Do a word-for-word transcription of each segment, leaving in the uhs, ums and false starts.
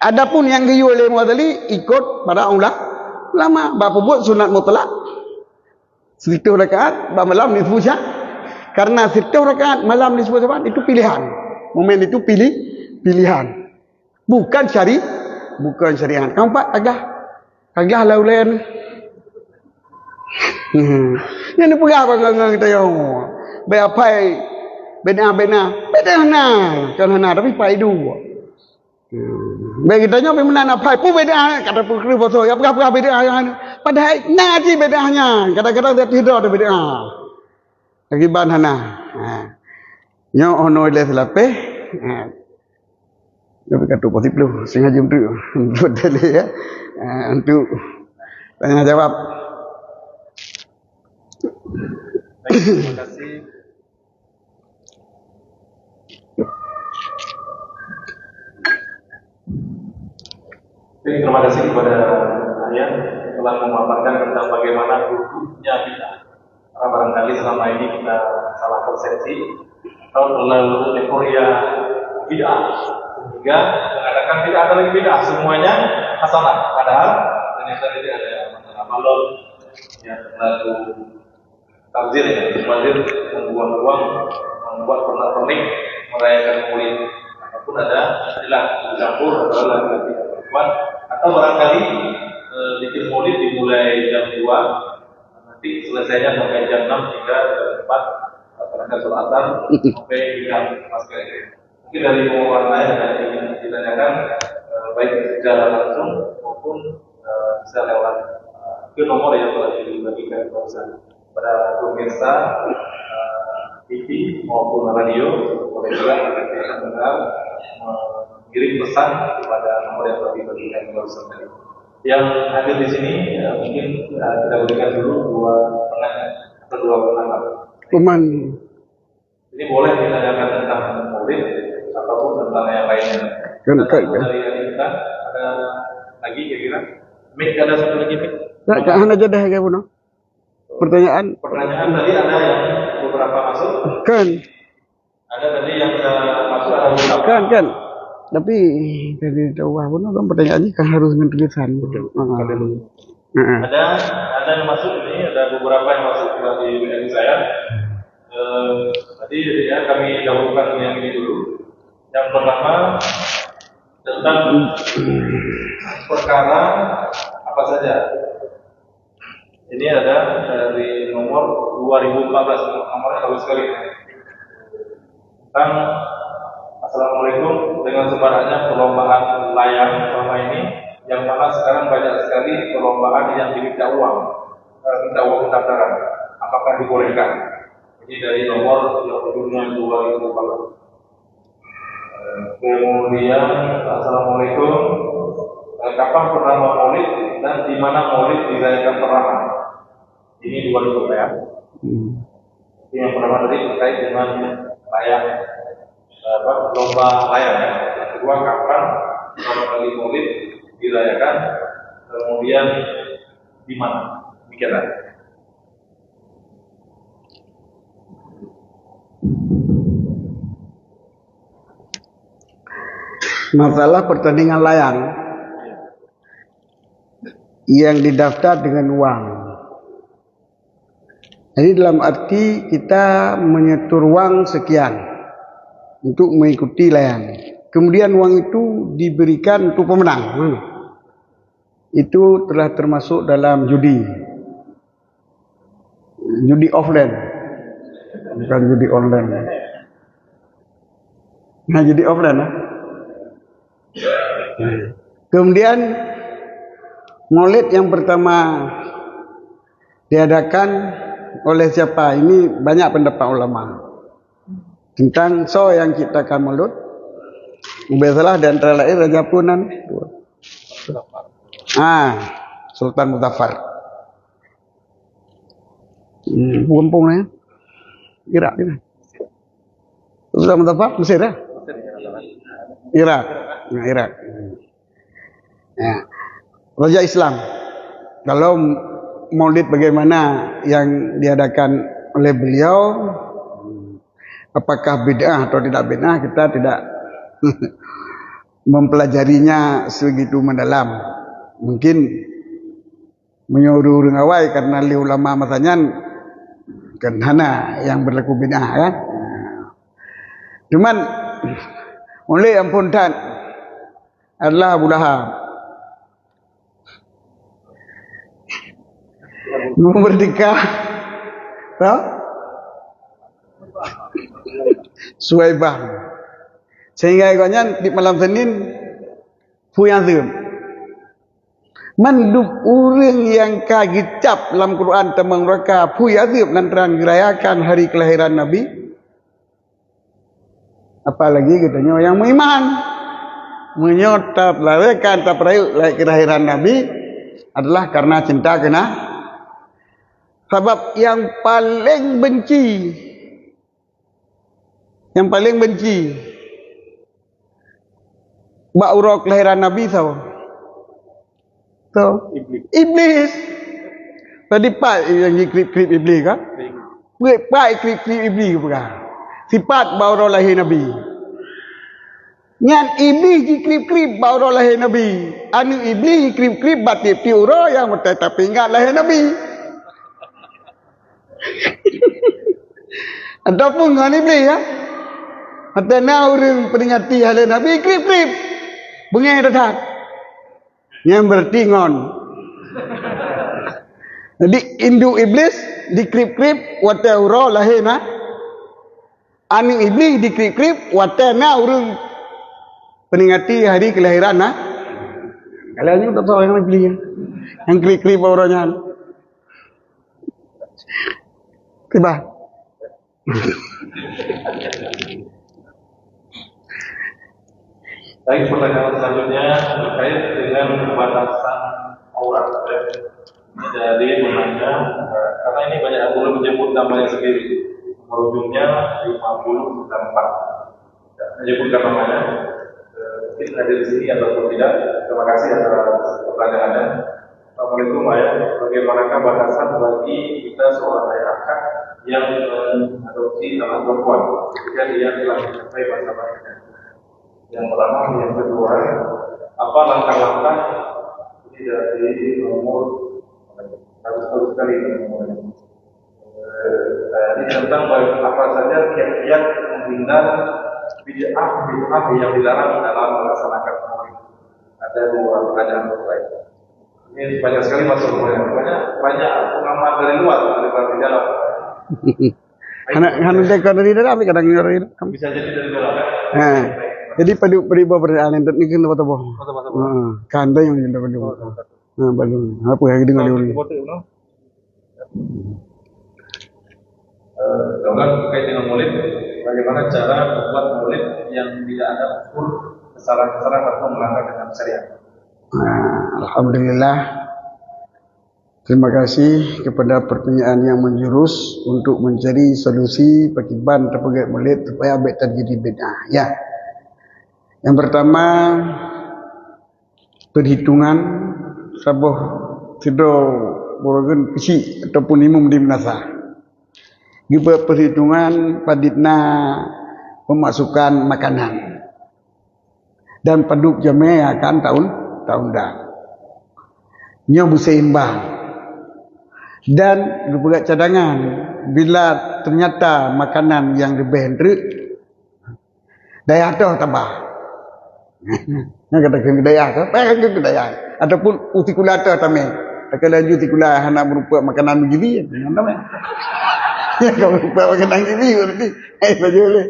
Adapun nyang geuyue lé Mughazali ikot para ula-, ulama bak peubuet sunat mutlak. Sitôh rakaat bak malam nisfu Sya-, karena sitôh rakaat malam nisfu Sya'ban itu pilihan. Momen itu pilih, pilihan. Bukan syari-, bukan syariat. Keempat, agah. Agah lah ulèe. Hmm. Nyang dipeugah bak ngon kita yo. Bèk apai bid'ah-bid'ah. Bid'ah na, kan hana, tapi paidu. Hmm. Bagi tanyoe pih meunan apai, peue bid'ah, kata peue keuh bosoe, ya peugah-peugah bid'ah nyan. Padahai na cit bid'ah nyan, kadang-kadang dia tidak ada bid'ah. Lagi ban hana. Ha. Nyoe ono ilèe seulapeh. Ha. Tapi ka tuek pasi ploh, setengah jam tu. Betul ya. Ha, untuk tanya jawab. Baik, terima kasih. Baik, terima kasih kepada Ayah telah memaparkan tentang bagaimana buruknya bid'ah. Karena barangkali selama ini kita salah persepsi atau terlalu euforia bid'ah sehingga mengatakan tidak ada lagi bid'ah, semuanya hasanah. Padahal ternyata tidak ada masalah balon yang terlalu takzir, ya, takzir membuang-buang, membuat pernak-pernik merayakan Maulid. Ataupun ada istilah campur antara laki-laki dan perempuan, atau barangkali eh, zikir Maulid dimulai jam dua, nanti selesainya sampai jam enam hingga jam empat, laksanakan sholat asar sampai dengan pasca itu. Mungkin dari pemaparan saya yang ingin ditanyakan, eh, baik secara langsung maupun eh, bisa lewat eh, ke nomor yang telah dibagikan barusan. Pada pemirsa eh, T V maupun radio, boleh juga kita mendengar, eh, mengirim pesan kepada nomor yang telah dibagikan barusan tadi. Yang hadir di sini, eh, mungkin eh, kita berikan dulu dua pertanyaan atau dua pendapat. Cuman Ini boleh ditanyakan tentang Maulid ataupun tentang yang lainnya. Kan, kan, kan. Dari Arinta, ada lagi kira-kira? Mik, ada satu lagi, Mik? Tak, tak, hana jadah lagi, Buno. Pertanyaan. Pertanyaan tadi ada yang beberapa masuk? Kan. Ada tadi yang sudah masuk, ada beberapa. Kan, kan. Tapi dari Dawah Buno kan pertanyaan ni kan harus ngon tulisan. Betul. Ha. Ada dulu. Ha. Ada, ada yang masuk ini, ada beberapa yang masuk dari W A saya. Eh, tadi ya, kami dahulukan yang ini dulu. Yang pertama, tentang perkara apa saja. Ini ada dari nomor dua ribu empat belas, nomornya bagus sekali. Tentang, Assalamualaikum, dengan sebaraknya perlombaan layang selama ini, yang mana sekarang banyak sekali perlombaan yang diminta uang, eh, minta uang pendaftaran. Apakah dibolehkan? Ini dari nomor yang ujungnya dua ribu empat belas. Eh, kemudian, Assalamualaikum. Eh, kapan pertama Maulid dan di mana Maulid dirayakan pertama? Ini dua ribu ya. Hmm. Jadi yang pertama tadi terkait dengan layang, eh, apa, lomba layang ya. Yang kedua, kapan pertama kali Maulid dirayakan? Kemudian di mana? Demikianlah. Masalah pertandingan layang yang didaftar dengan wang. Jadi dalam arti kita menyetor wang sekian untuk mengikuti layang. Kemudian wang itu diberikan untuk pemenang. Hmm. Itu telah termasuk dalam judi. Judi offline. Bukan judi online. Nah, judi offline, ah. Kemudian, Maulid yang pertama diadakan oleh siapa? Ini banyak pendapat ulama tentang soe yang ciptakan Maulid. Ubé salah di antara lain Raja Punan. Ah, Sultan Muzaffar. Hmm, kampung ni. Irak ni. Sultan Muzaffar, Mesir ya? Irak. Nah, Irak. Ya. Raja Islam. Kalau Maulid bagaimana yang diadakan oleh beliau, apakah bid'ah atau tidak bid'ah, kita tidak mempelajarinya sebegitu mendalam. Mungkin meunyoe ureuëng-ureuëng awai karena lé ulama masa nyan kan hana yang berlaku bid'ah kan. Cuman oleh ampun that adalah Abu Lahab. Memerdeka, ha? Suwaibah. Sehingga gobnyan di malam Senin phui azeueb. Mandum ureuëng nyang ka geucab lam Quran tamong raka phui azeueb lantaran geurayakan hari kelahiran Nabi. Apalagi geutanyoe nyang meuiman. Meunyoe tapeurayekan, tapeurayeuk lagée kelahiran Nabi adalah karena cinta keu Na-, sabab nyang paleng benci, nyang paleng benci bak uroe kelahiran Nabi soe? Toh? Iblis. Iblis. Tadi pat nyang jikrip-krip Iblis kan? Pat jikrip-krip Iblis peugah. Sipat bak uroe lahé Nabi. Nyan Iblis jikrip-krip bak uroe lahé Nabi. Aneuk Iblis jikrip-krip bak tiep-tiep uroe nyang meutai tapeuingat lahé Nabi. Ataupun ngon Iblis ya. Mata na ureuëng peuringati lahé Nabi krip-krip. Beungéh that-that. Nyan berarti ngon. Jadi induk Iblis dikrip-krip watée uroe lahé na. Aneuk Iblis dikrip-krip watée na ureuëng peuringati hari kelahiran na. Kalau nyoe tak tahu nyang Iblis. Nyang krip-krip uroe nyan. Tiba. Baik, pertanyaan selanjutnya terkait dengan batasan aurat. Jadi menanya, eh, karena ini banyak yang belum menyebut namanya sendiri. Nomor ujungnya lima puluh sembilan. Menyebutkan namanya, eh, mungkin ada di sini ataupun tidak. Terima kasih atas pertanyaannya. Assalamualaikum, Ayah. Bagaimanakah batasan bagi kita seorang ayah angkat yang mengadopsi anak perempuan ketika dia telah mencapai masa baliknya? Yang pertama, yang kedua, apa langkah-langkah ini dari nomor, harus tahu sekali nomornya. Eh, jadi tentang apa saja kiat-kiat menghindar bid'ah-bid'ah yang dilarang dalam melaksanakan maulid. Ada dua pertanyaan terkait. Ini banyak sekali masuk banyak, banyak, banyak pengamat dari luar daripada di dalam. Hana, hana teuka dari dalam, kadang dari dalam. Bisa jadi dari dalam, ya? Ha. Jadi padu, padu pertanyaan yang ni kena betul. Betul, betul. Ha, kan ada yang tidak betul. Ha, baru. Apa yang dengar dulu? Eh, Ustaz, terkait dengan maulid, bagaimana cara membuat maulid yang tidak ada unsur kesalahan-kesalahan atau melanggar dengan syariat? Nah, alhamdulillah. Terima kasih kepada pertanyaan yang menjurus untuk mencari solusi pakiban tapeugét maulid supaya bék terjadi bid'ah. Ya. Yang pertama, perhitungan saboh sidroe burogen keuchik ataupun imum di meunasah. Geupeue perhitungan padit na pemasukan makanan dan padub jamé akan taun, taun dan. Nyoe beuseimbang. Dan geupeugah cadangan, bila ternyata makanan yang leubeh treuk, dayah toh tabah. Nyan kata keu dayah toh, eh, keu dayah. Ataupun u sikula toh tamé. Takkan laju sikula hana meurumpok makanan jili, nyan tamé. Ya, kalau meurumpok makanan jili, berarti, eh, baju boleh.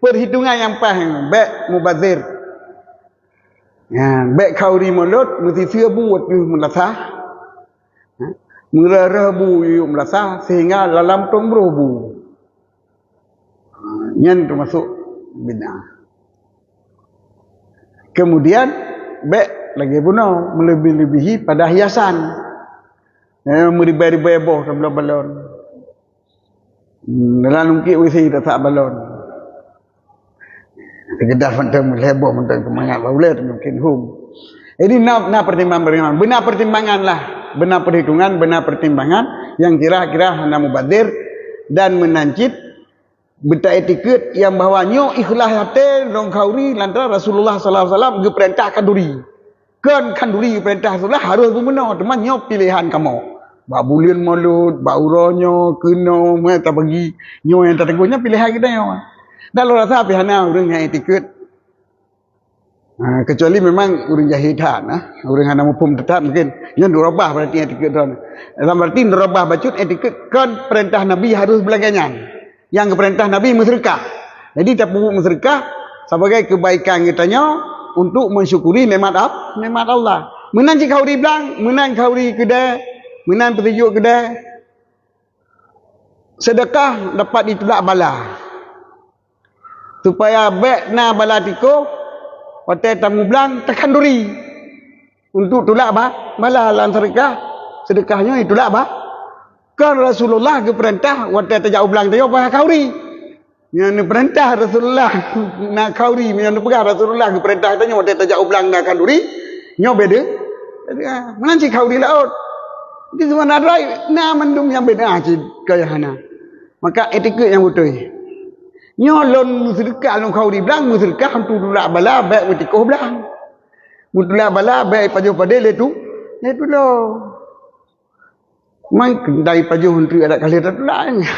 Perhitungan yang pas, bék mubazir. Ya, bék khauri mulod, meusiseue bu ateueh meulasah. Ha? Meurah-rah bu yuyuek meulasah sehingga lam lantong broh bu. Ha, nyan teumasok bid'ah. Kemudian, bék lagée bunoe, meuleubeh-leubeh pada hiasan. Ya, meuribai-ribai boh lam balon. Hmm, dalam lungkit beusi tasak balon. Sekedar mantong lhée boh mantong seumangat bak ulée mungkin hom. Jadi na, na pertimbangan-pertimbangan. Beuna pertimbangan lah. Beuna perhitungan, beuna pertimbangan yang kira-kira hana mubazir dan meunan cit Beutaiktikeuet nyang bahwa nyoe ikhlas até lôn khanduri lantaran Rasulullah sallallahu alaihi wasallam geupeurintah khanduri. Kon khanduri geupeurintah Rasulullah harôh beumeunoe, teuma nyoe piléhan kamoe. Bak buleuen Maulud, bak uroe nyoe, keunoe, meutabagi nyoe nyang tateugah nyoe piléhan geutanyoe. Dan lôn rasa pih hana ureuëng nyang iktikeuet Ha, kecuali memang ureuëng jahil that, ha. Ureuëng hana muphom that mungkin. Nyan durabah berarti iktikeuet droe. Dalam arti durabah bacut iktikeuet kon peurintah Nabi harôh beulagée nyan. Nyang geupeurintah Nabi meuseudeukah. Jadi tapeubuet meuseudeukah sebagai kebaikan geutanyoe untuk mensyukuri nikmat Al-, nikmat Allah. Meunan cit khanduri blang, meunan khanduri keudè, meunan peusijuek keudè. Seudeukah dapat ditulak bala. Supaya bék na bala tikoh, watée tamublang takhanduri. Untuk tulak ba-, bala lam seudeukah, seudeukah nyoe tulak ba-, kan Rasulullah geupeurintah watée tajak u blang tanyoe payah khanduri. Nyan neupeurintah Rasulullah na khanduri, nyan neupeugah Rasulullah geupeurintah tanyoe watée tajak u blang na khanduri, nyoe beda. Meunan cit khanduri laôt. Di seumana droe na mandum nyang beda cit keu nyang hana. Maka iktikeuet nyang beutôi. Nyoe lôn meuseudeukah lôn khanduri blang, meuseudeukah untuk tulak bala bék meutikoh blang. Meutulak bala bék pajoh padé lé tu, lé tulông. Man dari pajoh untuk adat kali tatulak nyan.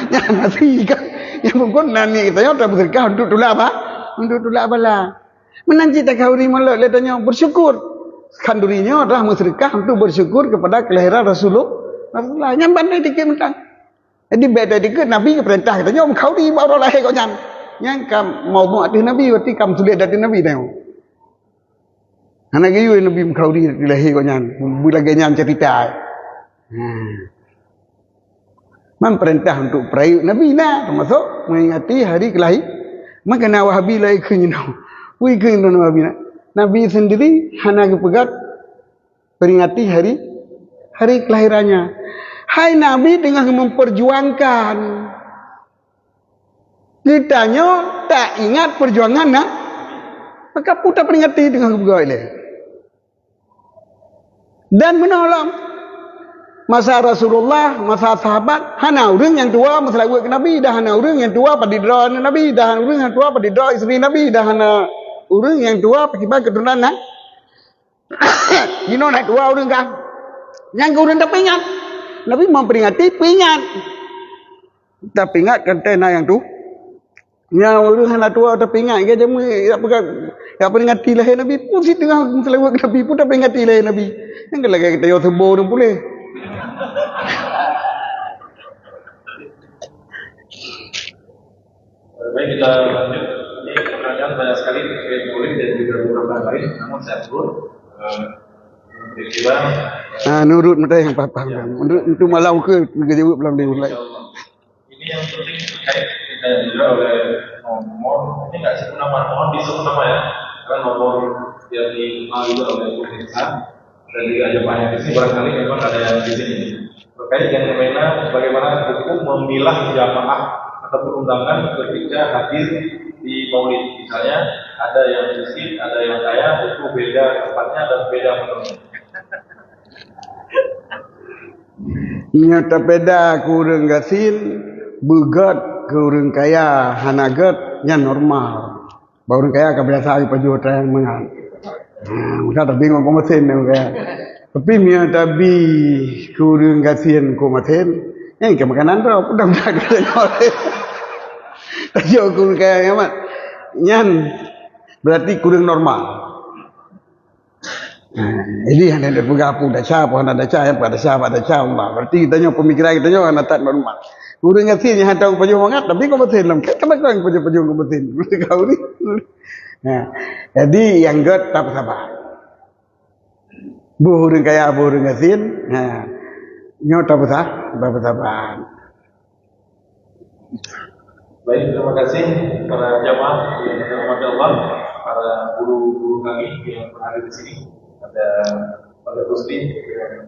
Nyan hati kan. Nyang pokok nan ni kita nyoe meuseudeukah untuk tulak ba-, untuk tulak bala. Meunan cit takhanduri mulod lé tanyoe bersyukur. Khanduri nyoe adalah meuseudeukah untuk bersyukur kepada kelahiran Rasulullah. Rasulullah. Nyan bandai dikit mentang. Jadi bék dikeue Nabi geupeurintah geutanyoe meukhanduri bak uroe lahé gobnyan. Nyan ka maudhu ateueh Nabi, berarti ka meutuléh ateueh Nabi tanyoe. Hana geuyue Nabi meukhanduri ateueh lahé gobnyan, beulagée nyan cerita. Ha. Man peurintah untuk peurayeuk Nabi na, termasuk meuingati hari keulahé-, maka na Wahabi laén keu jinoe. Peue keu jinoe Wahabi na? Nabi sendiri hana geupeugah peringati hari, hari kelahirannya. Hai Nabi teungoh memperjuangkan. Geutanyoe tak ingat perjuangan na, maka peue taperingati teungoh geupeugah ilée. Dan meunoe lom, masa Rasulullah, masa sahabat, hana ureuëng nyang tuwoe meuseulaweuet keu Nabi, dan hana ureuëng nyang tuwoe padit droe aneuk Nabi, dan hana ureuëng nyang tuwoe padit droe isteri Nabi, dan hana ureuëng nyang tuwoe pakriban keuturonan na-, Jinoe na dua ureuëng ka. Nyang keu ureuëng tapeuingat. Nabi memperingati, peuingat. Tapeuingat kan teuh na nyang tu. Nyang ureuëng hana tuwoe tapeuingat, ya jamu, ya peugah, ya peringati lahé Nabi pun si teungoh meuseulaweuet Nabi pun tapeuingati lahé Nabi. Nyang lagée kita yo subo ureuëng puléh. Baik, kita lanjut. Ini pertanyaan banyak sekali terkait Maulid dan juga beberapa hal lain. Namun saya turun, eh, memberi kira. Ah, nurut mata yang paham. Ya. Menurut itu malam ke, kita jawab dalam dia mulai. Insya Allah. Ini yang penting terkait kita juga oleh nomor. Ini nggak sebut nama, mohon disebut nama ya. Karena nomor yang dikenal juga oleh pemirsa. Dan tidak hanya banyak di sini, barangkali memang ada yang di sini. Terkait dengan fenomena bagaimana hukum memilah jamaah ataupun undangan ketika hadir di maulid. Misalnya, ada yang miskin, ada yang kaya, itu beda tempatnya dan beda menunya. Nyoe tabeda keu ureuëng gasien, beugét keu ureuëng kaya hana gét, nyan normal. Bak ureuëng kaya ka biasa geupajoh atra nyang mangat. Ha, maka tabi ngon komesin ureuëng kaya. Tapi meunyoe tabi keu ureuëng gasien komesin, nyan ka makanan droe, peue dong dak keu tanyoe. Tajoh keu ureuëng kaya nyan, nyan berarti keu ureuëng normal. Ha, jadi hana lé peugah peue desya, peue hana desya, nyang peugah desya, peue desya Allah. Berarti geutanyoe pemikiran geutanyoe hana that maklumat. Ureuëng gasien nyang hana tahu pajoh mangat, tapi komesin lom. Kan kena kurang pajoh-pajoh komesin. Kau ni. Ha, jadi nyang gét tapeusaban. Boh ureuëng kaya, boh ureuëng gasien. Ha. Nyoe tapeusa-, tapeusaban. Baik, terima kasih para jamaah yang dirahmati Allah, para guru-guru kami yang hadir di sini. Ada Pak Rusdi yang,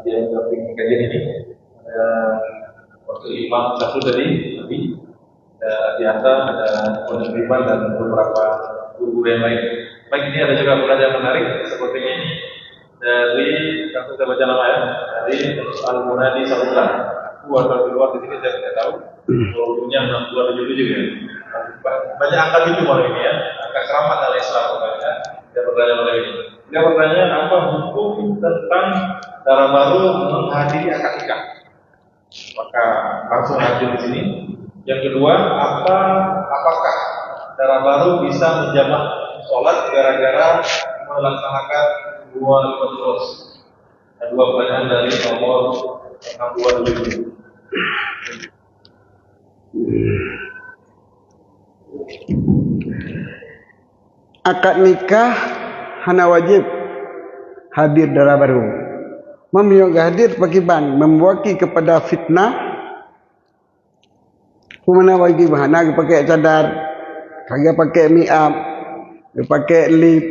yang mendampingi kajian ini. Ada Wakil Imam satu tadi, Abi, ada Abi Hatta, ada Pondok Iman, dan beberapa guru-guru yang lain. Baik, ini ada juga pertanyaan menarik sepertinya. Dari, langsung saya baca nama ya, dari Al-Munadi Sabuta. Aku atau di luar di sini saya tidak tahu. Umurnya enam puluh tujuh tujuh ya. Ba-, banyak angka tujuh malam ini ya. Angka keramat dalam Islam banyak. Dia bertanya malam ini. Dia bertanya apa hukum tentang dara baru menghadiri akad nikah. Maka langsung lanjut di sini. Yang kedua, apa, apakah dara baru bisa menjamak sholat gara-gara melaksanakan dua rukun terus? Ada dua pertanyaan dari nomor enam dua tujuh. Akad nikah hana wajib hadir dara baru. Meunyoe hadir pakiban membawa kepada fitnah, peue makna wajib? Hana geupakée cadar, ka geupakée mi'ab, geupakée lip,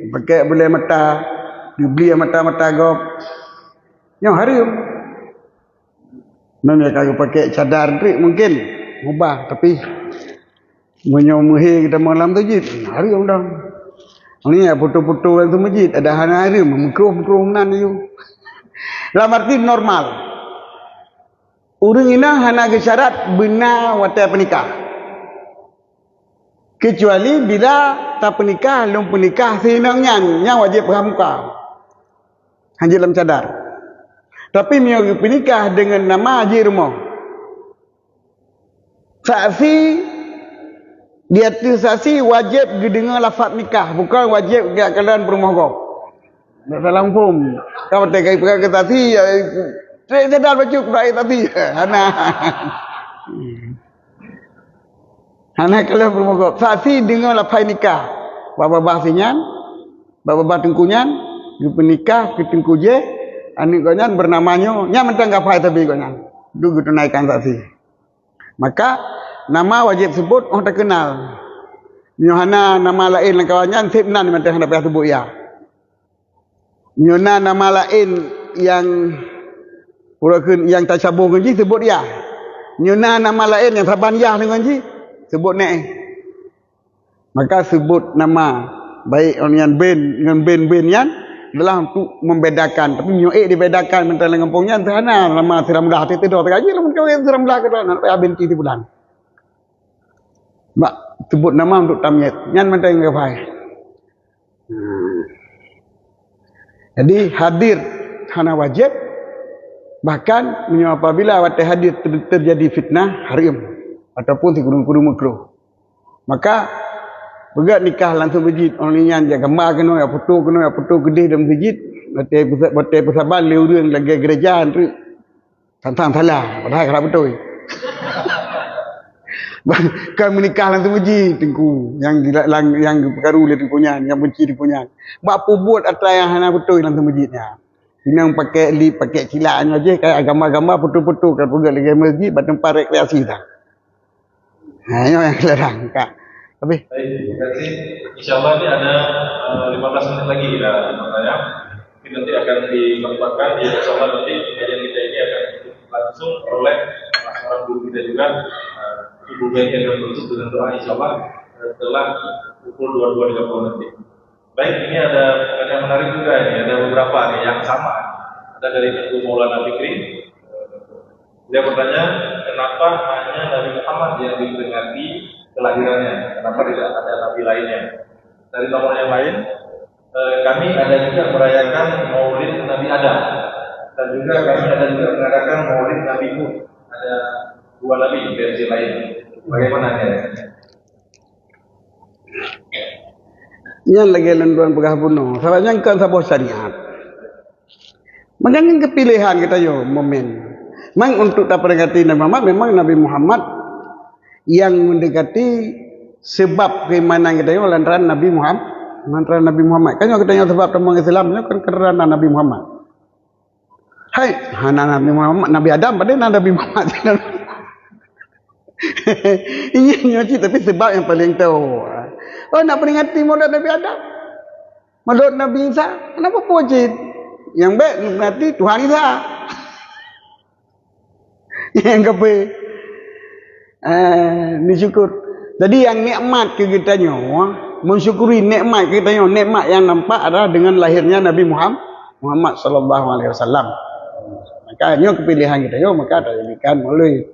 geupakée bulée mata, geubli mata-mata gob. Nyoe hareuem. Meunyoe ka geupakée cadar treuk mungken mubah, tapi meunyoe meuhé geutamong lam masjid, hareuem dong. Ini ya foto-foto lam masjid, ada hana hareuem, meukruh-meukruh nan yue. Lam arti normal. Ureuëng inong hana geusyarat beuna watée peunikah. Kecuali bila tapeunikah, lôn peunikah si inong nyan, nyan wajéb peuhah muka. Hanjeuet lam cadar. Tapi meunyoe geupeunikah deungon nama jih rumoh, saksi, di ateueh saksi wajéb geudeungoe lafaz nikah, bukon wajéb geukalon peurumoh gob. Dalam hukum, ka watée ka ipeugah keu saksi, ya, trek cadar bacut keunoe saksi. Hana. Hana kalon peurumoh gob. Saksi deungoe lafaz nikah. Bak babah si nyan, bak babah teungku nyan, geupeunikah keu teungku jih, aneuëk gobnyan beunama nyoe, nyan mantong ka fai sabe gobnyan. Duek geutunaikan saksi. Maka, nama wajéb seubot óh takeunal. Meunyoe hana nama laén lam kawan nyan, seb nan mantong hana payah seubot ya. Nyoe na nama laén nyang uroe kheun nyang tasaboh ngon jih, seubot yah. Nyoe na nama laén nyang saban yah deungon jih, seubot neh. Maka seubot nama, baik nyan ben ngon ben-ben nyan adalah untuk membedakan. Tapi nyoe ék dibedakan mantong lam gampông nyan, seuhana nama si Ramlah teuh teudoe teugaji, lamun kawén si Ramlah keudroe, hana payah binti si Fulan. Bak seubot nama untuk tamyiz. Nyan mantong nyang kafai. Hmm. Jadi, hadir hana wajéb, bahkan meunyoe apabila watée hadir ter-, teujadi fitnah, hareuem, ataupun sikureueng-kureueng meukruh. Maka, peugét nikah lam masjid, ureuëng nyan jak gamba keunoe, jak foto keunoe, jak foto keudeh lam masjid, watée peusa-, watée peusaban lé ureuëng lagée gereja, Tang-tang salah, padahai ka beutôi. Kan meunikah lam masjid teungku, nyang di-, lam, nyang geupeukaru lé teungku nyan, nyang benci teungku nyan. Bak peubuet atra nyang hana beutôi lam masjid nyan. Inong pakai lip, pakai cilak nyoe jih, kayak gambar-gambar, foto-foto, kan peugét lagée masjid, bak teumpat rekreasi dah. Ha, nyoe nyang larang, Kak. Habis. Baik, terima kasih. Insya Allah ini ada, eh, lima belas menit lagi kita bertanya. Mungkin nanti akan ditempatkan, ya, insya Allah nanti pengajian kita ini akan langsung oleh salah seorang guru kita juga. Eh, Ibu Beni akan menutup dengan doa, insya Allah, eh, setelah pukul dua puluh dua tiga puluh nanti. Baik, ini ada pertanyaan menarik juga ini. Ada beberapa nih yang sama. Ada dari Teungku Maulana Fikri. Dia bertanya, kenapa hanya Nabi Muhammad yang diperingati kelahirannya? Kenapa tidak ada nabi lainnya? Dari nomor yang lain, eh, kami ada juga merayakan Maulid Nabi Adam. Dan juga kami ada juga mengadakan Maulid Nabi Nuh. Ada dua nabi versi lain. Bagaimana ini? Nyan lagée lôn tuan peugah bunoe, sabab nyan kon saboh syariat. Maka nyan keupiléhan geutanyoe momen. Mang untuk taperingati Nabi Muhammad, memang Nabi Muhammad nyang meundekati seubab keuimanan geutanyoe lantaran Nabi Muhammad, lantaran Nabi Muhammad. Kan nyoe geutanyoe seubab tamong Islam nyoe kan karena Nabi Muhammad. Hai, hana Nabi Muhammad, Nabi Adam padahai na Nabi Muhammad. Iya, nyoe cit, tapi sebab nyang paling teuh. Oh, nak peringati maulid Nabi Adam. Maulid Nabi Isa, kenapa pun cit? Nyang bèk peringati Tuhan Isa. Nyang kafé. Eh, neusyukur. Jadi, nyang nikmat keu geutanyoe, mensyukuri nikmat keu geutanyoe, nikmat nyang nampak adalah dengan lahirnya Nabi Muham-, Muhammad sallallahu alaihi wasallam. Maka, nyoe keupiléhan geutanyoe, maka tajadikan maulid.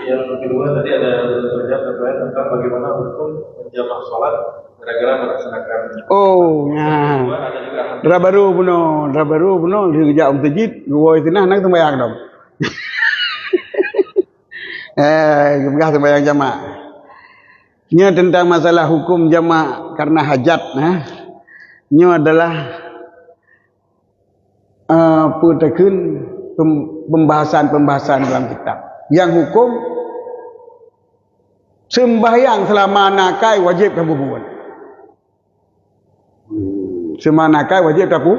Yang kedua tadi ada pertanyaan tentang bagaimana hukum menjamak sholat gara-gara melaksanakan. Oh, ya. Kedua, ada juga dara barô bunoe, dara barô bunoe, geujak u meuseujid, geuwoe sinan, hana seumayang dong. Eh, geupeugah seumayang jamak. Nyoe tentang masalah hukum jamak karena hajat, nah. Nyoe adalah, eh, peue takheun pem-, pembahasan-pembahasan dalam kitab. Yang hukum sembahyang selama na kai wajib tapeubuet. Selama na kai wajib tapu-,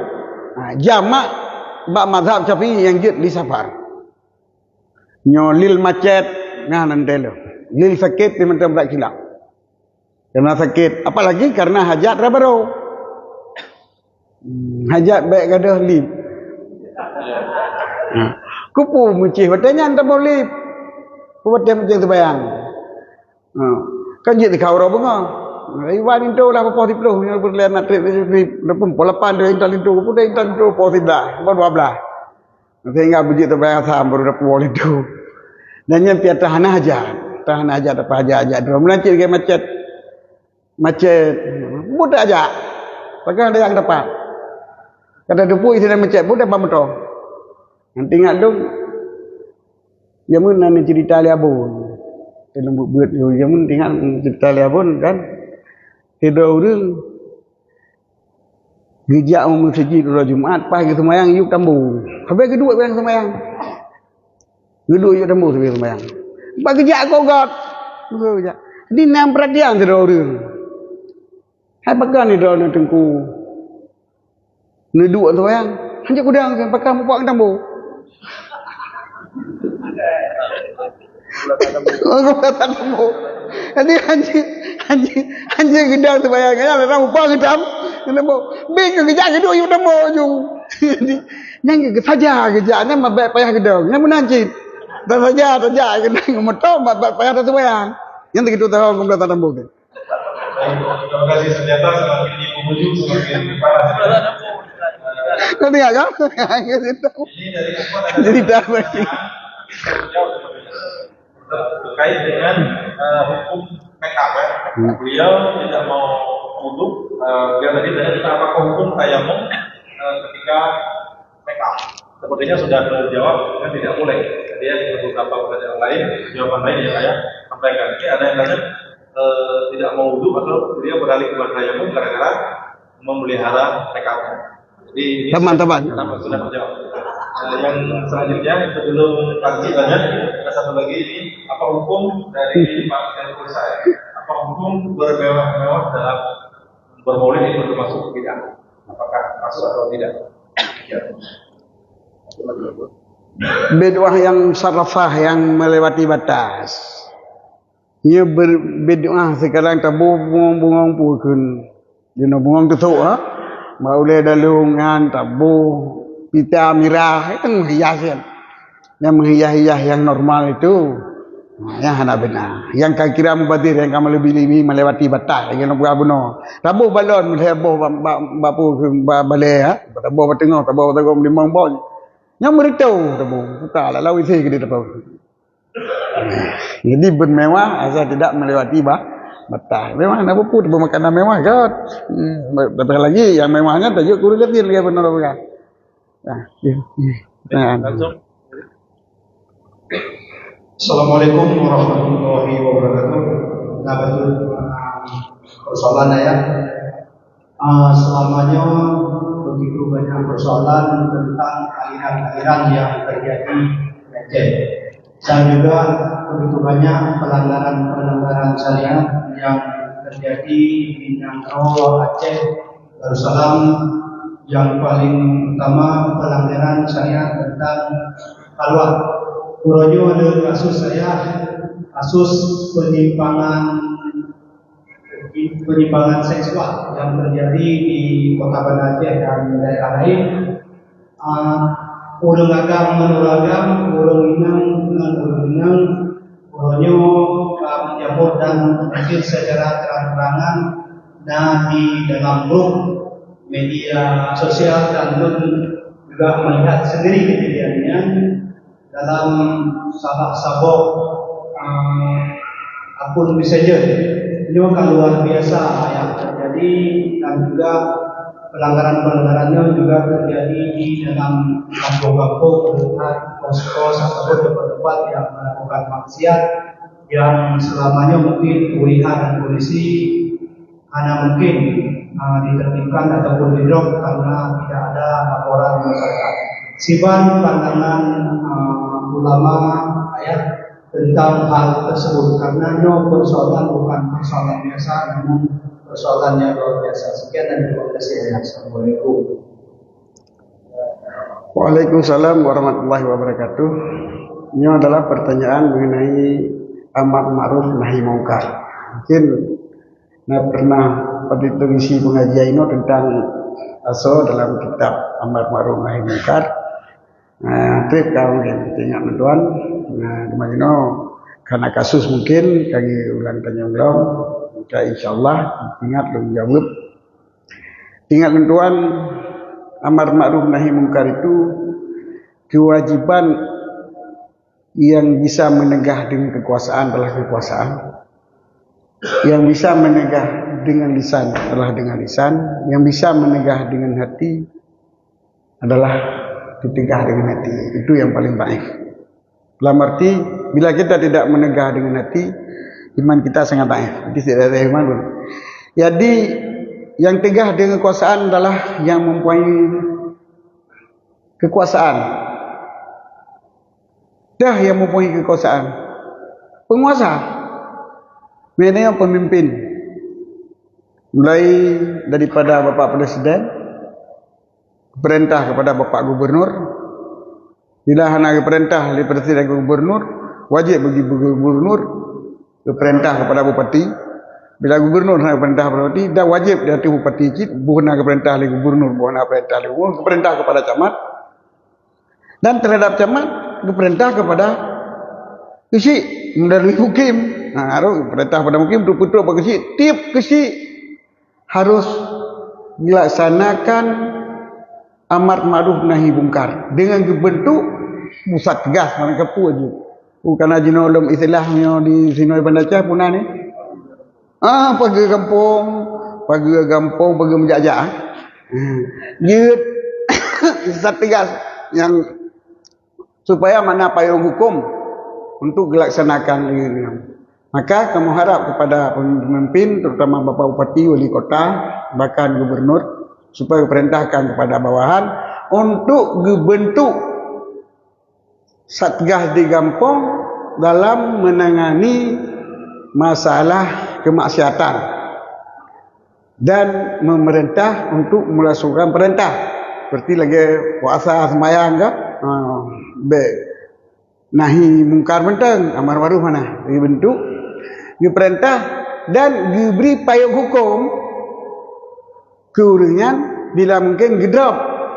ha, jamak bak mazhab Syafi'i nyang jeuet li safar. Nyoe lil macet, nah, nan teuh lom. Lil sakét, di mantong bak silap. Karena sakét, apalagi karena hajat dara barô. Hmm, hajat bèk gadôh lip. Ha. Keupeue meucéh watèe nyan taboh lip? Keupeue watèe meucéh seumayang? Ha. Kan jeuet sikau uroe beungoh. Iban linto lah poh siplôh, nyoe peureulèe na trép, trép, trép, pukul lapan tu intat linto, peureulèe intat linto poh siblaih, poh dua blaih. Sehingga beujeuet teubang asam baru dapat wol itu. Dan nyan pih atra hana hajat. Atra hana hajat, apa hajat-hajat droe. Meunan cit lagèe macet. Macet. Buet hajat. Pakai ada yang dapat. Kata teupui sini macet, buet dapat moto. Nanti ingat dong. Jameun nan cerita lé abon. Kena buet-buet jameun ingat cerita lé abon kan. Sidroe ureueng geujak u meuseujid uroe Jumat, pas geuseumayang yub tambo. Sabe geuduek nyang seumayang. Geuduek yub tambo sabe seumayang. Pas geujak gogat. Geujak. Di nan peuratian sidroe ureueng. Hai pakon ni droeneuh teungku. Neuduek seumayang. Hanjeuet kudang seumayang pakon mupak tambo. Jadi hanjeuet, hanjeuet, hanjeuet geudang seumayang nyan, lam upah geutam, geutam. Bèk keu geujak geuduek yub tambo ju. Jadi, nyan geusaja geujak, nyan bèk payah geudong. Nyan meunan cit. Tasaja, tajak geudong moto, bèk payah taseumayang. Nyan teugeudong tahon peumulatan tambo tu. Baik, terima kasih. Senjata semakin di penghujung, semakin panas. Kau dengar kan? Ini dari Akbar ada cerita apa? Terkait dengan, eh, hukum make up, ya. Hmm. Beliau tidak mau wudhu, eh, beliau tadi tanya tentang apakah hukum tayamum, eh, ketika make up. Sepertinya sudah terjawab, kan tidak boleh. Jadi, ya, beberapa pertanyaan lain, jawaban lain yang saya sampaikan. Oke, ada yang tanya, eh, tidak mau wudhu atau beliau beralih ke tayamum gara-gara memelihara make up. Jadi, ini Taman, taman. Taman, sudah terjawab. Eh, yang selanjutnya, sebelum Pak Haji tanya, ada satu lagi ini, apa hukum dari Pak Khairul Said? Apa hukum bermewah-mewah dalam bermaulid itu termasuk bid'ah? Apakah masuk atau tidak? Ya. Bid'ah yang sarafah, yang melewati batas. Nyoe ber-, bid'ah sekarang taboh bungong-bungong peue kheun. Jinoe bungong teusok, ha? Bak ulèe dalông nyan taboh pita mirah, kan hias kan. Nyang meuhias-hias nyang normal itu, ha, nyang hana beuna. Nyang ka kira mubazir, nyang ka meuleubeh-leubeh, melewati batas, nyang peugah bunoe. Taboh balon, taboh ba-, ba-, ba-, ba-, balèe, ha? Taboh bak teungoh, taboh bak teungoh, meulimong boh. Nyang meureutoh taboh, buka lalu isi keudéh taboh. Jadi bermewah asal tidak melewati ba-, batas. Memang nak pupuk, taboh makanan mewah, kan? Hmm, apalagi yang mewahnya tajak guru kecil, dia benar-benar. Nah, iya, iya. Nah. Langsung. Assalamualaikum warahmatullahi wabarakatuh. Nah, betul. Ah, persoalan ya. Ah, selama nyoe begitu banyak persoalan tentang aliran-aliran yang terjadi di Aceh. Dan juga begitu banyak pelanggaran-pelanggaran syariat yang terjadi di Nanggroe, Aceh, Darussalam, yang paling utama pelanggaran syariat tentang khalwat. Uroe nyoe ada kasus saya, kasus penyimpangan, penyimpangan seksual yang terjadi di Kota Banda Aceh dan daerah lain. Ah, ureueng agam ngon ureueng agam, ureueng inong ngon ureueng inong, uroe nyoe ka meujamur dan mungkin secara terang-terangan na di dalam grup media sosial dan ulôn juga melihat sendiri kejadian nyan dalam salah saboh Ah, akun messenger. Nyoe ka luar biasa yang terjadi dan juga pelanggaran-pelanggaran nyoe juga terjadi di dalam kampung-kampung, melihat pos-pos ataupun tempat-tempat yang melakukan maksiat yang selamanya mungkin P W H dan polisi hana mungkin, ah, ditertibkan ataupun didrop karena tidak ada laporan masyarakat. Siban pandangan, ah, ulama, ayah, tentang hal tersebut, karena nyoe persoalan bukan persoalan biasa, namun persoalan yang luar biasa. Sekian dan terima kasih, ayah. Assalamualaikum. Waalaikumsalam warahmatullahi wabarakatuh. Ini adalah pertanyaan mengenai amar ma'ruf nahi mungkar. Mungkin nah pernah pada itu isi pengajian ini tentang aso dalam kitab amar ma'ruf nahi mungkar. Nah, trip kau mungkin ingat tuan. Nah, kemarin karena kasus mungkin kami ulang tanya ulang. Maka insyaallah ingat lom jawab. Ingat tuan, amar ma'ruf nahi mungkar itu kewajiban yang bisa menegah dengan kekuasaan adalah kekuasaan. Yang bisa menegah dengan lisan adalah dengan lisan. Yang bisa menegah dengan hati adalah ditegah dengan hati. Itu yang paling baik. Dalam arti, bila kita tidak menegah dengan hati, iman kita sangat daif. Jadi tidak ada iman pun. Jadi, yang tegah dengan kekuasaan adalah yang mempunyai kekuasaan. Dah yang mempunyai kekuasaan. Penguasa. Maknanya pemimpin. Mulai daripada Bapak Presiden, perintah kepada Bapak Gubernur. Bila hana perintah daripada Presiden Gubernur, wajib bagi Gubernur perintah kepada Bupati. Bila Gubernur hana perintah kepada Bupati, dan wajib di atas Bupati cit, buhna perintah lé Gubernur, buhna perintah lé Gubernur, perintah kepada camat. Dan terhadap camat, perintah kepada keuchik melalui mukim. Nah, harus perintah kepada mukim untuk putus bak keuchik, tiap keuchik harus dilaksanakan amar ma'ruf nahi mungkar dengan gebentuk pusat tegas, mana kepu aja. Bukan aja nolom istilah nyo di sinoe Banda Aceh puna ni. Ah, pageue gampông, pageue gampông, pageue meujak-jak, ah. Hmm. Jeuet pusat tegas yang supaya mana payung hukum untuk dilaksanakan. Maka kamoe harap kepada pemimpin, terutama Bapak Bupati, Wali Kota, bahkan Gubernur, supaya perintahkan kepada bawahan untuk gebentuk satgas di gampông dalam menangani masalah kemaksiatan dan memerintah untuk melaksanakan perintah seperti lagi puasa, sembahyang ke, ha, be nahi mungkar mantong, amar ma'ruf nahi mungkar, dibentuk, diperintah dan diberi payung hukum keu ureuëng nyan bila mungkin geudrop,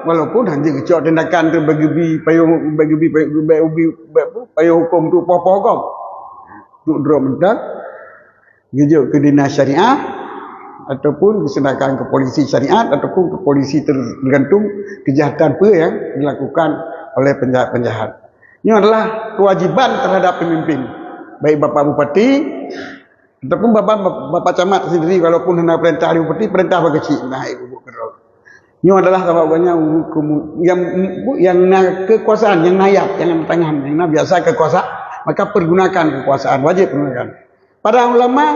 walaupun hana geucok tindakan tu bagi bi payung, bagi bi payung, bagi bi payung hukum tu poh-poh hukum. Tu drop mantong. Geujok ke dinas syariah ataupun diserahkan ke polisi syariat ataupun ke polisi tergantung kejahatan apa yang dilakukan oleh penjahat-penjahat. Ini adalah kewajiban terhadap pemimpin, baik Bapak Bupati ataupun Bapak, Bapak Camat sendiri, walaupun hana perintah Bupati, perintah bagi keuchik. Nah, ibu-ibu kedua. Ini adalah sebabnya yang, yang na kekuasaan, yang na yat, yang na tangan, yang na biasa kekuasaan, maka pergunakan kekuasaan, wajib pergunakan. Para ulama,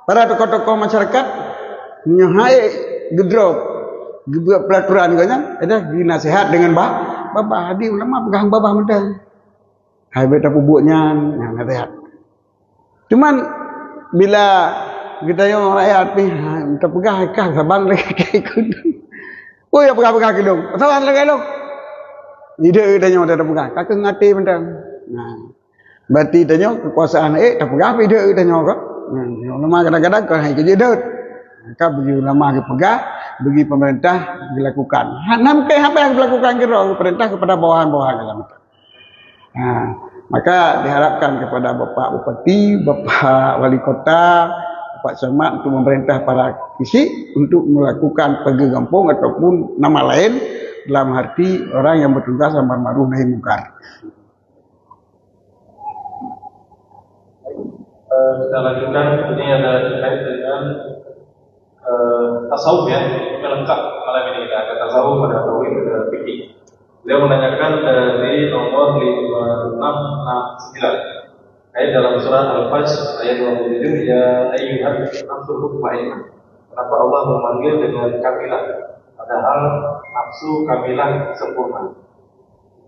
para tokoh-tokoh masyarakat, nyoe hai geudrop, geubuat peraturan geuh nyan, ada dinasihat dengan bah, babah. Jadi ulama pegang babah mantong. Hai, bèk tapeubuet nyan, nyan nasihat. Cuman bila geutanyoe rakyat pih, ha, tapeugah kah saban lagèe kudung. Oh, ya peugah-peugah kudung. Saban lagèe lôn. Idéh geutanyoe tapeugah, ka keuh ngaté mantong. Nah. Berarti tanyoe kekuasaan, eh, tapeugah pih idéh tanyoe ka. Hmm, ulama kadang-kadang ka hai keujeuet deuet. Ka bagi ulama geupeugah, bagi pemerintah dilakukan. Hana mungkin apa yang dilakukan kira pemerintah kepada bawahan-bawahan dalam. Ha, maka diharapkan kepada Bapak Bupati, Bapak Wali Kota, Bapak Camat untuk memerintah para kisi untuk melakukan pageue gampông ataupun nama lain dalam arti orang yang bertugas amar ma'ruf nahi mungkar. Eh, kita lanjutkan, ini ada terkait dengan eh, tasawuf, ya. Kita lengkap malam ini, kita ada tasawuf, ada tauhid, ada fikih. Beliau menanyakan dari nomor lima enam enam sembilan. Ayat dalam surah Al-Fajr ayat dua puluh tujuh, "Ya ayyuhan nafsul mutmainnah." Kenapa Allah memanggil dengan kamilah, padahal nafsu kamilah sempurna?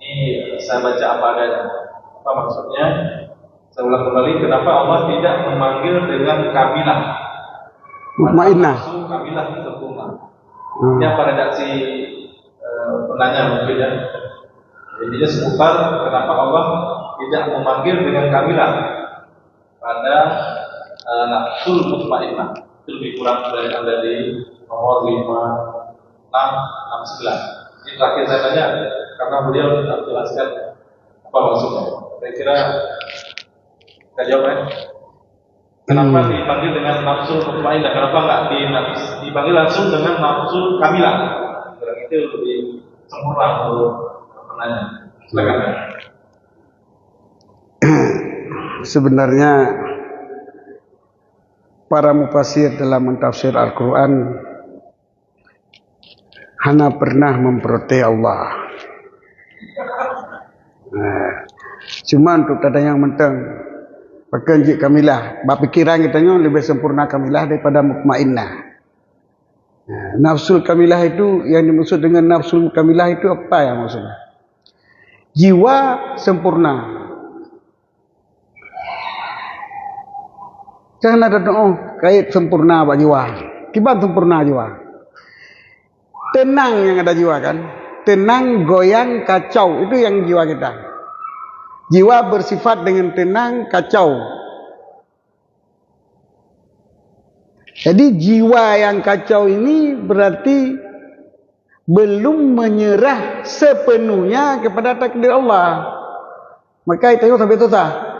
Ini, eh, saya baca apa adanya. Apa maksudnya? Saya ulang kembali, kenapa Allah tidak memanggil dengan kamilah? Mutmainnah. Padahal nafsu kamilah itu sempurna. Hmm. Ini apa redaksi, eh, penanya mungkin, ya? Intinya seputar kenapa Allah tidak memanggil dengan kamilah pada, eh, nafsul mutmainnah. Itu lebih kurang dari, dari nomor lima enam enam sembilan. Ini terakhir saya tanya, karena beliau tidak menjelaskan apa maksudnya. Saya kira kita jawab, ya. Kenapa Hmm. dipanggil dengan nafsul mutmainnah? Kenapa nggak di-, dipanggil langsung dengan nafsul kamilah? Kurang itu lebih sempurna menurut penanya. Silakan. Sebenarnya para mufasir dalam mentafsir Al-Quran hana pernah memprotes Allah. Nah, cuma untuk tadayang mantong, pakon jeuet kamilah. Bak pikiran geutanyoe leubeh sempurna kamilah daripada mutmainnah. Nah, nafsul kamilah itu, yang dimaksud dengan nafsul kamilah itu apa yang maksudnya? Jiwa sempurna. Jangan ada doa kait sempurna bak jiwa. Kiban sempurna jiwa. Tenang yang ada jiwa kan. Tenang, goyang, kacau. Itu yang jiwa kita. Jiwa bersifat dengan tenang, kacau. Jadi jiwa yang kacau ini berarti belum menyerah sepenuhnya kepada takdir Allah. Maka itu sabe susah.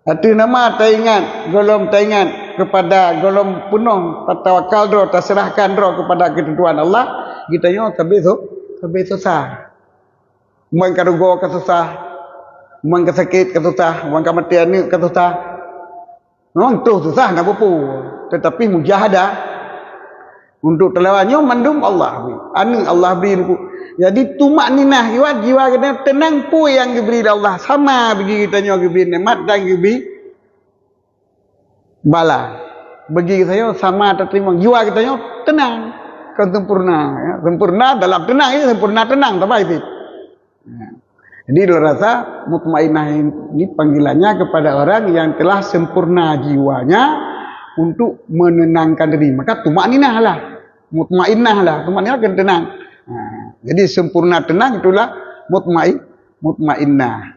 Ateueh nama taingat, gohlom taingat kepada gohlom peunoh tatawakal droe, taserahkan droe kepada keuteuntuan Allah, geutanyoe sabe su-, sabe susah. Meunan ka rugoe ka susah, meunan ka sakét ka susah, meunan ka maté aneuëk ka susah. Memang troh susah nak peupu, tetapi mujahadah untuk teulawan nyoe mandum Allah bri. Aneuëk Allah bri. Jadi tumakninah jiwa, jiwa geutanyoe tenang peue nyang geubri lé Allah, sama bagi geutanyoe geubri nikmat dan geubri bala. Bagi geutanyoe sama tateurimong, jiwa geutanyoe tenang, kon sempurna, ya. Sempurna dalam tenang, ya, sempurna tenang, sabai cit. Ya. Jadi, lôn rasa mutmainnah ini panggilannya kepada orang yang telah sempurna jiwanya untuk menenangkan diri. Maka tumakninah lah, mutmainnah lah, tumakninah kan tenang. Ha, jadi sempurna tenang itulah mutmai-, mutmainnah.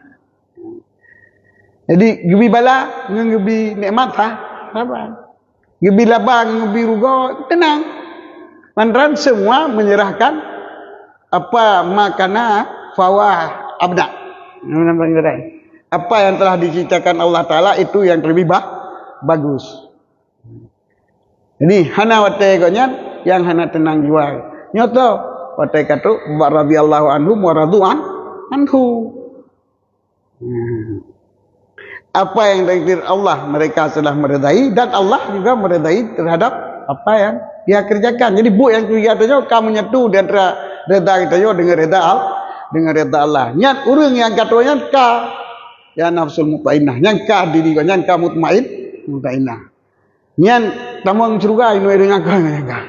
Jadi geubri bala ngon geubri nikmat sah, sabar. Geubri laba ngon geubri rugoe tenang. Lantaran semua menyerahkan apa ma kana fahuwa abna. Apa yang telah diciptakan Allah Taala itu yang terlebih ba-, bagus. Jadi hana watée gobnyan nyang hana teunang jiwa. Nyoe toh watée ka trok bak radhiyallahu anhum wa radu an-, anhu. Hmm. Apa yang ditakdir Allah mereka sudah meredai dan Allah juga meredai terhadap apa yang dia kerjakan. Jadi buet nyang keu geutanyoe ka menyatu di antara reda geutanyoe dengan reda Al-, dengan reda Allah. Nyan ureuëng nyang ka trok nyan ka ya nafsul mutmainnah, nyang ka diri gobnyan ka mutmain, mutmainnah. Nyan tamong syeuruga inoe deungon ka nyang ka.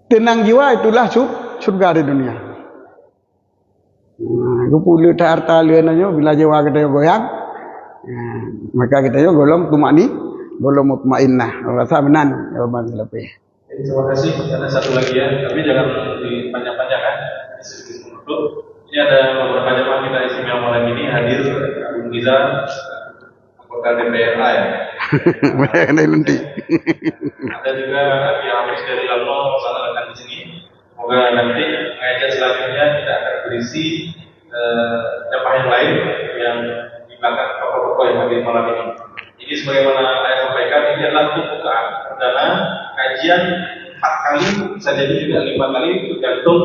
Tenang jiwa itulah syur-, syeuruga di dunia. Nah, geupeu le that harta le nyoe bila jiwa geutanyoe goyang. Nah, maka geutanyoe gohlom tumakni, gohlom mutmainnah. Rasa meunan jawaban leupeh. Jadi, terima kasih. Ada satu lagi ya, tapi jangan dipanjang-panjangkan. Ini sedikit menutup. Ini ada beberapa jamaah kita istimewa malam ini hadir, Abu Riza, anggota D P R A ya. Banyak kena lunti. Ada juga Abi Hafiz dari Lamno, selamat datang di sini. Semoga nanti pengajian selanjutnya kita akan berisi, eh, jamaah yang lain yang di belakang tokoh-tokoh yang hadir malam ini. Jadi sebagaimana saya sampaikan, ini adalah pembukaan perdana kajian empat kali, bisa jadi juga lima kali, tergantung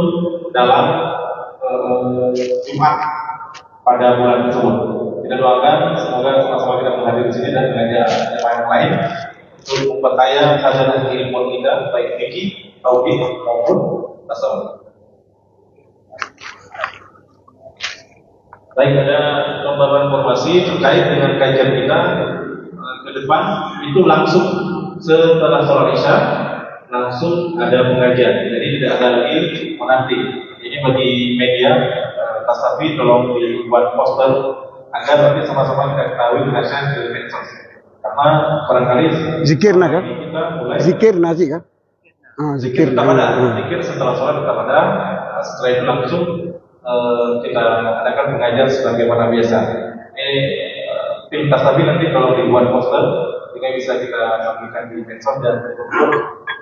dalam, eh, Jumat. pada bulan tersebut. Kita doakan semoga sama-sama kita menghadiri di sini dan mengajar jemaah yang lain untuk memperkaya khazanah ilmu kita, baik fikih, tauhid maupun tasawuf. Baik, ada pembaruan informasi terkait dengan kajian kita, eh, ke depan. Itu langsung setelah sholat Isya, langsung ada pengajian. Jadi tidak ada lagi menanti. Ini bagi media, eh, Tastafi tolong dibuat poster agar nanti sama-sama kita ketahui, kita share ke medsos. Karena barangkali zikir nah kan? Kita mulai zikir nah sih kan? Ah, zikir. Zikir kepada, hmm, zikir setelah sholat kepada, eh, setelah itu langsung, eh, kita adakan pengajian sebagaimana biasa. Ini, eh, tim Tastafi nanti kalau dibuat poster, sehingga bisa kita tampilkan di medsos dan,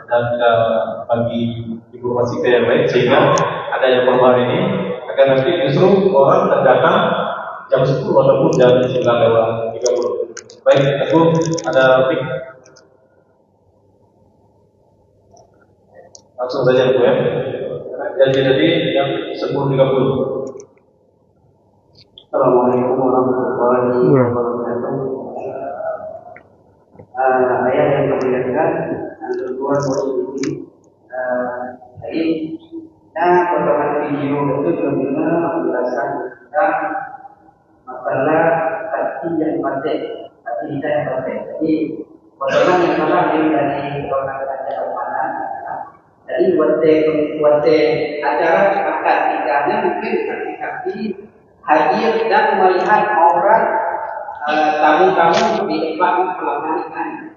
dan kita bagi informasi ke yang lain, sehingga ada yang perubahan ini, agar nanti justru orang datang jam sepuluh ataupun jam sembilan lewat tiga puluh. Baik, aku ada mic. Langsung saja, Bu, ya. Jadi, jadi yang sepuluh tiga puluh. Assalamualaikum warahmatullahi wabarakatuh. Eh, ayah yang kami muliakan, tuan-tuan, eh, jadi, nah, potongan video itu juga menjelaskan tentang masalah saksi yang patéh, saksi nikah yang patéh. Jadi, potongan yang salah ini dari potongan kerajaan mana? Jadi, watèe, watèe acara akad nikahnya mungkin saksi-saksi hadir dan melihat aurat, eh, tamu-tamu di tempat pelaksanaan.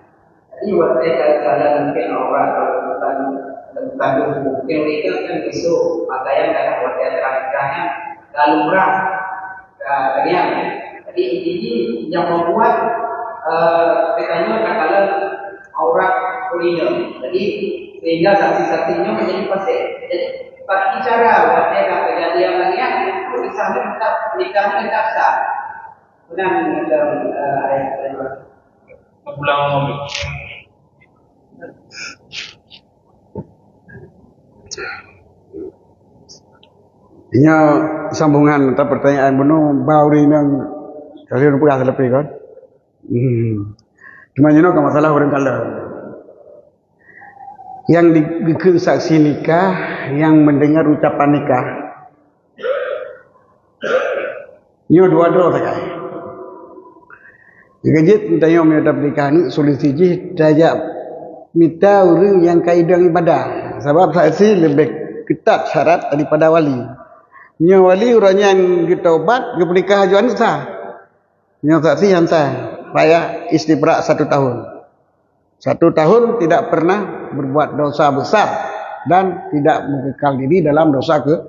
Jadi, watèe ka-, kadang mungkin aurat, kalau bukan, bukan tubuh, mungkin mereka kan besok pakaian kadang watèe acara nikahnya lalu murah. Ka-, kadang. Jadi, ini yang membuat, eh, katanya katakan aurat kuliner. Jadi, sehingga saksi-saksinya menjadi fasik. Jadi, bagi cara watèe ka kejadian lagi, itu kisahnya tetap, nikahnya tetap sah. Benar, macam, eh, ayat, ayat. Pulang ngomong. Nyoe sambungan atau pertanyaan bunoe bak ureueng inong kali peugah teuleupie kon. Hmm. Cuma nyoe ka masalah ureueng kalon. Nyang di-, dikeue saksi nikah, nyang mendengar ucapan nikah. Nyoe dua droe sagai. Jika jeuet tanyoe meunyoe tapeunikah aneuk, solusi jih tajak mita ureueng nyang ka idong ibadah. Sabab saksi leubeh keutat syarat daripada wali. Nyoe wali uroe nyan geutaubat, geupeunikah laju aneuk sah. Nyoe saksi nyang sah, payah istibrak satu tahun. Satu tahun tidak pernah berbuat dosa besar dan tidak mengekal diri dalam dosa ke-,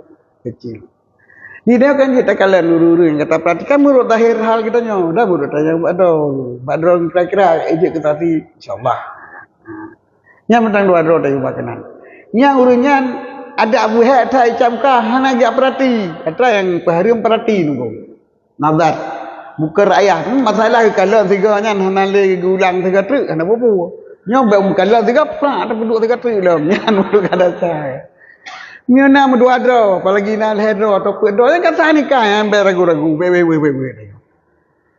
kecil. Di dia kan kita kalian ureueng-ureueng kata perhatikan menurut zahir hal kita nyoe, dah menurut tanya bak droe. Bak droe kira-kira ejek ke saksi, insyaallah. Nyang mentang dua droe tadi ubah keunan. Nyang ureueng nyan ada Abu Hek that icam ka hana jak perhati. Atra nyang peuhareuem perhati nunggu. Nazar. Bukan rakyat. Hmm, masalah kalon sigo nyan hana lé geulang sigo treuk, hana bubu. Nyoe bak kalon sigo prak tapeuduek sigo treuk lom. Nyan ureueng ka dasar. Nyoe na meudua droe, apalagi na lhèe droe atau peuet droe, nyan ka sah nikah, nyan bèk ragu-ragu, bèk, bèk, bèk, bèk, bèk.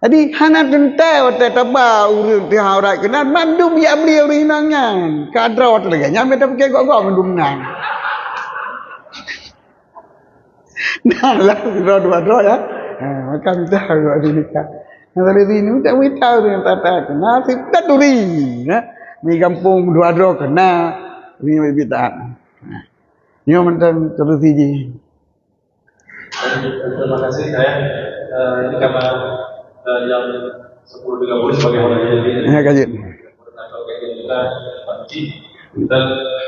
Jadi, hana teuntèe watèe taba ureueng teuh aurat keunan, mandum jak bri ureueng inong nyan. Ka droe watèe lagèe nyan, bèk tapike gok-gok mandum nyan. Nah, lah, sidroe dua droe, ya. Ha, maka mita dua droe nikah. Nah, dari sini, tak mita ureueng tata keunan, si taturi, ya. Di gampông dua droe keunan, ni bid'ah. Nah, nyoe mantong solusi jih. Terima kasih, saya, eh, ini karena, eh, jam sepuluh tiga puluh sebagaimana janji. Ya, kajian. Koordinator kajian kita, Pak Cik, dan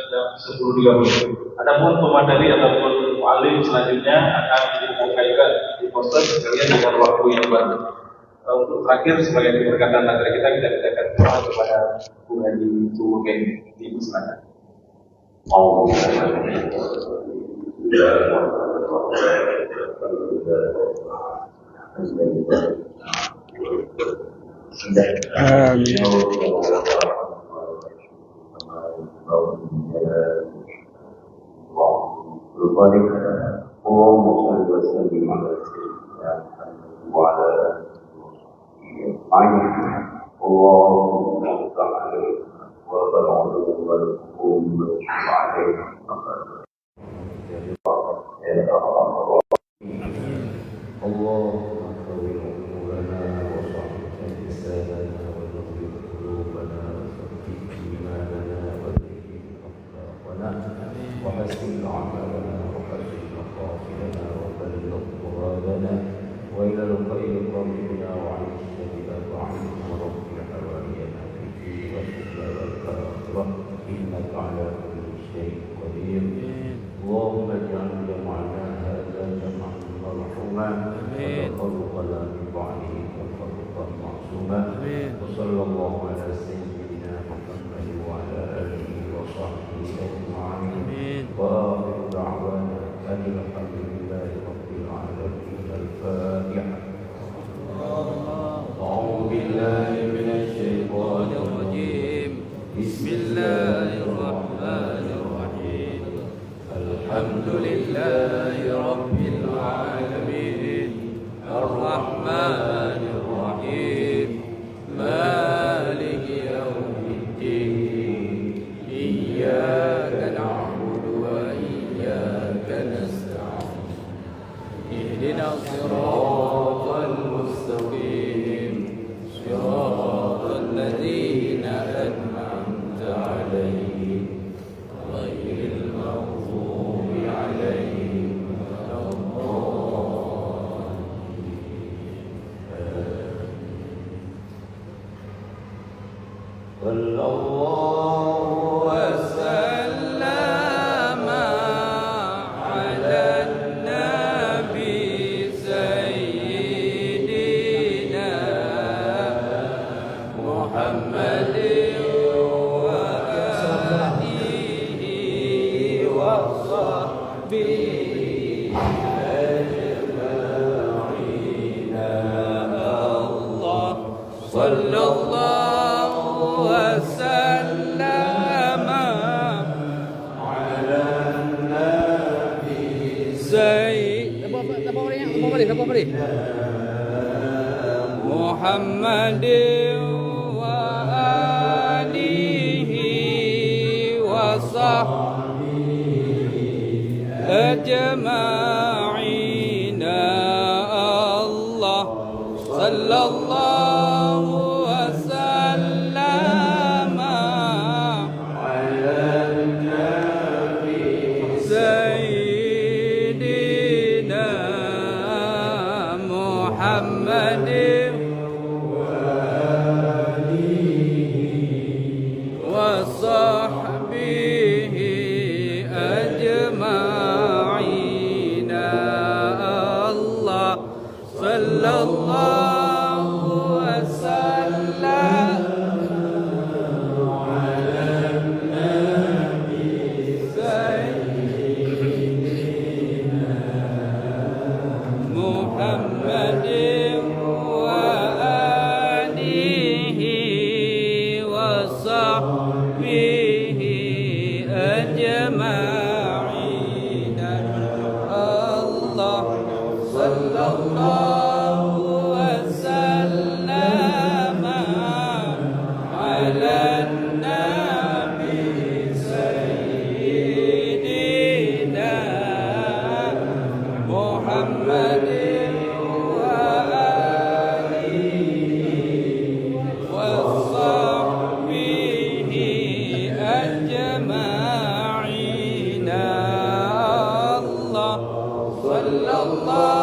jam sepuluh tiga puluh. Adapun pemateri ataupun mu'alim selanjutnya akan diumumkan juga di poster sekalian dengan waktu yang baru. Eh, untuk terakhir, sebagai keberkatan acara kita, kita katakan doa kepada Ibu Haji Suwukeng di Istana. Amin. وعلى آله وصحبه أجمعين. اللهم صل على وسلم وبارك عليه. اللهم طول عمرنا وصحح أجسادنا ونور قلوبنا وثبت إيماننا وزين أخلاقنا وحسن أعمالنا وحسن مقاصدنا وبلغ مرادنا وإلى الخير قربنا وعن الشر أبعدنا ورب حوائجنا في الدنيا والأولى والآخرة إنك على كل شيء قدير. اللهم اجعل جمعنا هذا جمعا مرحوما، آمين. وتفرقنا من بعده تفرقا معصوما. آمين. وصلى الله على سيدنا محمد وعلى آله وصحبه أجمعين. آمين. وآخر دعوانا أن الحمد لله رب العالمين. الفاتحة. أعوذ بالله من الشيطان الرجيم. بسم الله الرحمن الرحيم. الحمد لله رب العالمين. الرحمن الرحيم. مالك يوم الدين. إياك نعبد وإياك نستعين. اهدنا الصراط المستقيم. صراط الذين أنعمت عليهم. غير المغضوب عليهم ولا الضالين. آمين. صلى الله وسلم على النبي سيدنا محمد وآله وصحبه أجمعين. الله، صلى الله وسلم على النبي سيدنا محمد وآله وصحبه أجمعين. الله، صلى الله وسلم على النبي سيدنا محمد وآله وصحبه أجمعين. الله، صلى الله وسلم على النبي سيدنا محمد وآله وصحبه أجمعين. الله، صلى الله وسلم على النبي سيدنا محمد وآله وصحبه أجمعين. الله، صلى الله